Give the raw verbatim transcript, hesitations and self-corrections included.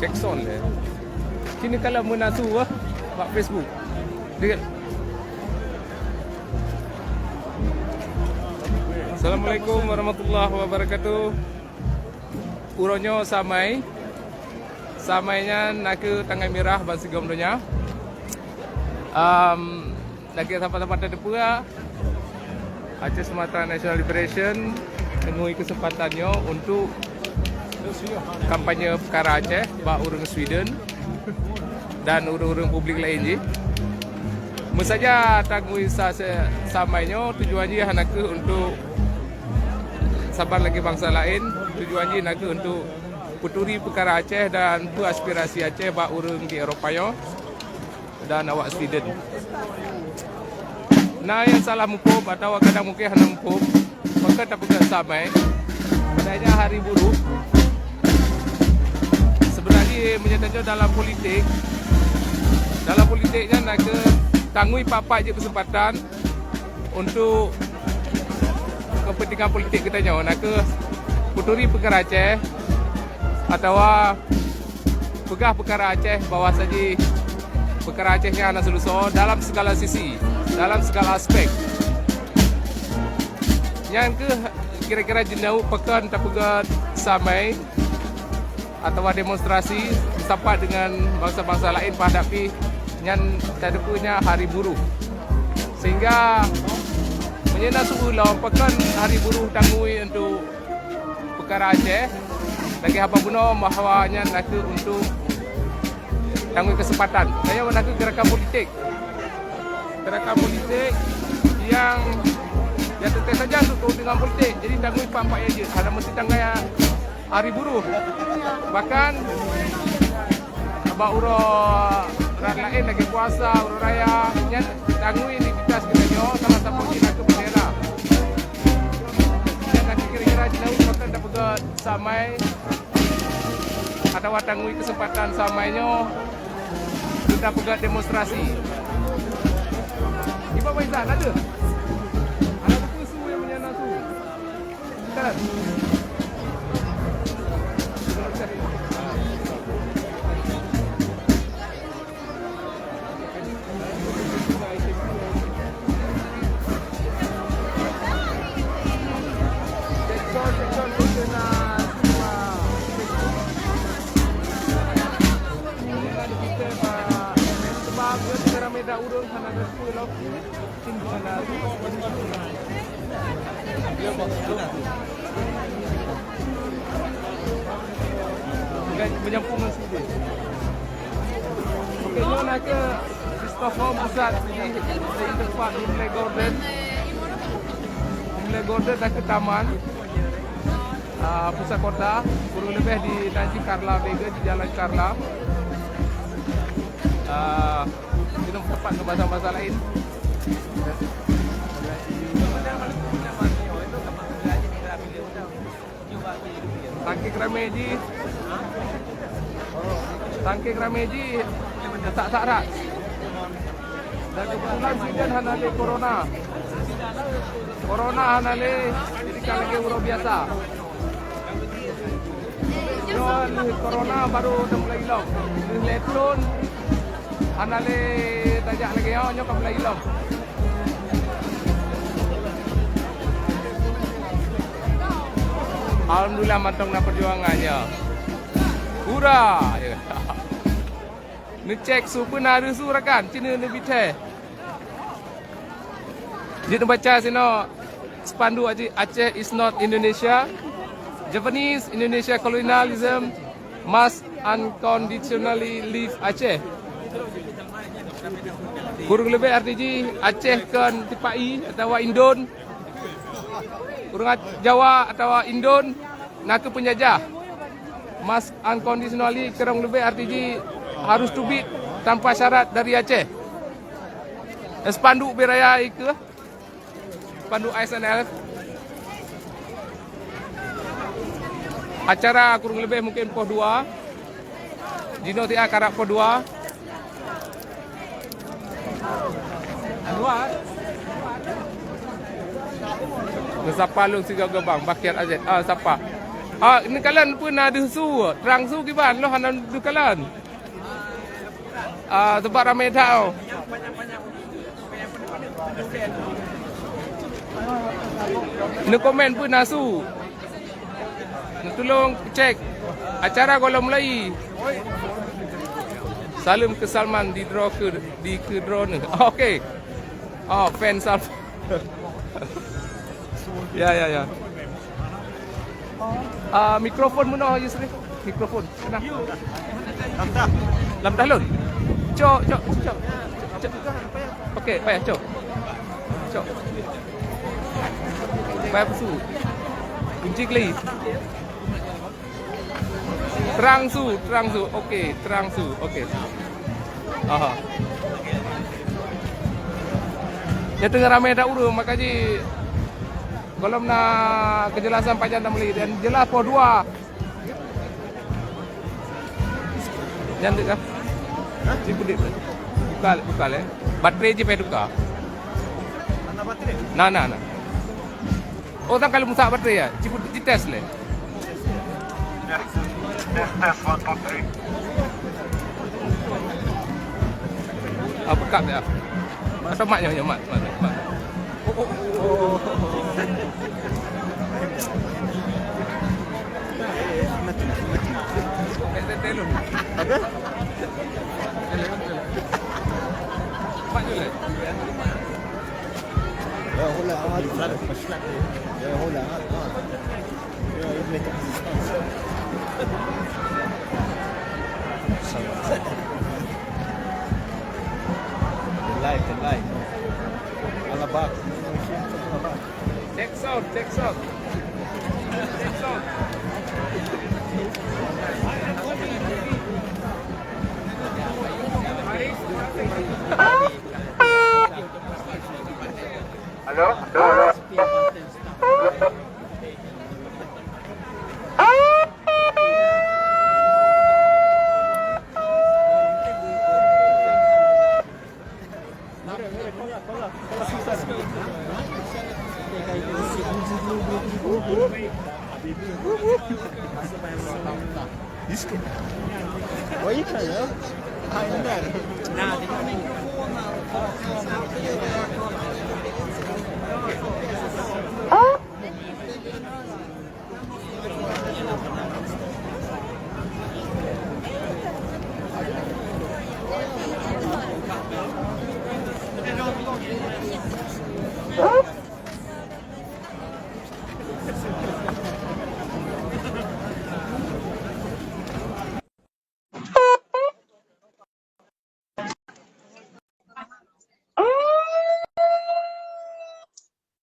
Jackson lé. Kini kalau meunasu wah bak Facebook. Dia. Assalamualaikum warahmatullahi wabarakatuh. Uroe nyoe Samai. Samai nyan nakeuh tanggai mirah bansigom donya. Um, Lagèe sapat-sapat tateupeue, Aceh Sumatra National Liberation teungui keuseumpatan nyoe untuk kampanye peukara Aceh bak ureuëng Sweden dan ureuëng-ureuëng publik laén jih. Meusaja tangui sa-, sa-, Samai nyoe tujuan jih hana kheueh untuk saban lagèe bansa laén, tujuan jih nakeuh untuk peuturi peukara Aceh dan peue aspirasi Aceh bak ureuëng di Eropa nyoe dan awak Sweden. Na nyang salah muphom atawa kadang mungken hana muphom, maka tapeugah Samai, padahai nyan hari buruh. Seubeunajih meunyoe tanyoe dalam politik, dalam politik nyan nakeuh tangui pat-pat jeuet keuseumpatan untuk kepentingan politik geutanyoe, nakeuh peuturi peukara Aceh atawa peugah peukara Aceh bahwa saji peukara Aceh nyan hana seuleusoe dalam segala sisi, dalam segala aspek. Nyan kheueh kira-kira jinoe pakon tapeugah Samai atawa demonstrasi sapat dengan bansa-bansa laén pada pih nyan tateupeue nyan hari buruh. Sehingga meunyoe na siuroe lom pakon hari buruh tangui untuk peukara Aceh, lagèe haba bunoe bahwa nyan nakeuh untuk tangui keuseumpatan. Tanyoe nakeuh geurakan politik. Geurakan politik nyang, nyang teuntèe saja untuk keuntungan politik. Jadi tangui pat-pat nyang jeuet, hana meusti tanggai hari buruh. Bahkan bak uroe raya laén lagèe puasa, uroe raya, nyan tangui identitas geutanyoe salah sapeue jih nakeuh bendera. Nyan nakeuh kira-kira jinoe pakon tapeugah Samai atawa tangui keuseumpatan Samai nyoe untuk tapeugah demonstrasi. Ibu Faizah, ada? Ada buku su yang menyana su. Bukan menyambung ngon sideh. Okey, nyoe nakeuh di Stockholm pusat, di, di tempat di Humlegården. Humlegården nakeuh taman, ah, pusat kota, kurang lebih di nan jih Karlavägen, di jalan Karla. Ah, di tempat keu bansa-bansa laén. Sakét ramé jih, sakét ramé jih, tak sarak. Dan kebetulan Sweden hana lé corona. Corona hana lé, jadi ka lagèe uroe biasa. Nyoe lheueh corona baru teumulai ilong. Lheueh lhèe thôn hana lé tajak lagèe nyoe, nyoe ka mulai ilong. Alhamdulillah mantong na perjuangan nyoe. Hura! Neucek su peue na reusu rakan, cina neubi thèe. Jeuet neubaca sinoe spanduk Aceh, Aceh is not Indonesia. Japanese Indonesia colonialism must unconditionally leave Aceh. Kurang lebih arti jih Aceh kon tipa-i atawa Indon. Ureuëng Jawa atawa Indon nakeuh peunjajah. Must unconditionally kurang lebih arti jih harus teubiet tanpa syarat dari Aceh. Spanduk beu raya ikeue, spanduk I S N L. Acara kurang lebih mungkin poh dua. Jinoe tiep karab poh dua. Neusapa lôn sigoe-goe bang, Bakhtiar Azed. Ah, sapa. Ah, neukalon peue na deuh su, trang su kiban, lôn hana deuh kalon. Ah, sebab ramé that, oh. Neukomen peue na su. Neutulông cek acara gohlom mulai. Saleuem keu Salman di droe keu, di keu droeneuh. Oke. Oh, fan Salman. Ya, ya, ya. Ah, mikrofon meunoe, Yusri. Mikrofon. Keunoe. Lam tah lôn. Cok, cok, cok. Cok. Oke, payah, cok. Cok. Payah pesu. Kunci keli. Trang su, trang su. Oke, trang su. Oke. Aha. Nyan teungoh ramé that ureueng, maka jih gohlom na keujelasan pajan dan meuli dan jeulaih poh dua. Nyan deuh kah? Hah? Cit peuduek. Buka, buka lé. Baterai jih payah tuka. Mana baterai? Na, na, na. Oh, tang kali musak baterai ya? Cit peuduek, cit tes lé. Tes, tes, tes, one, two, three. Ah, pekak ya. Masa mak nyoe, nyoe, mak, mak, mak. Oh, oh, oh, oh. Mati, mati. Apa? Mak nyoe lah. Ya, hola, ah, tu. Ya, hola, ah, ah. Ya, ini tak. Live, live. Alabak. Alabak. Check sound, check sound. Check sound. Halo, halo, halo.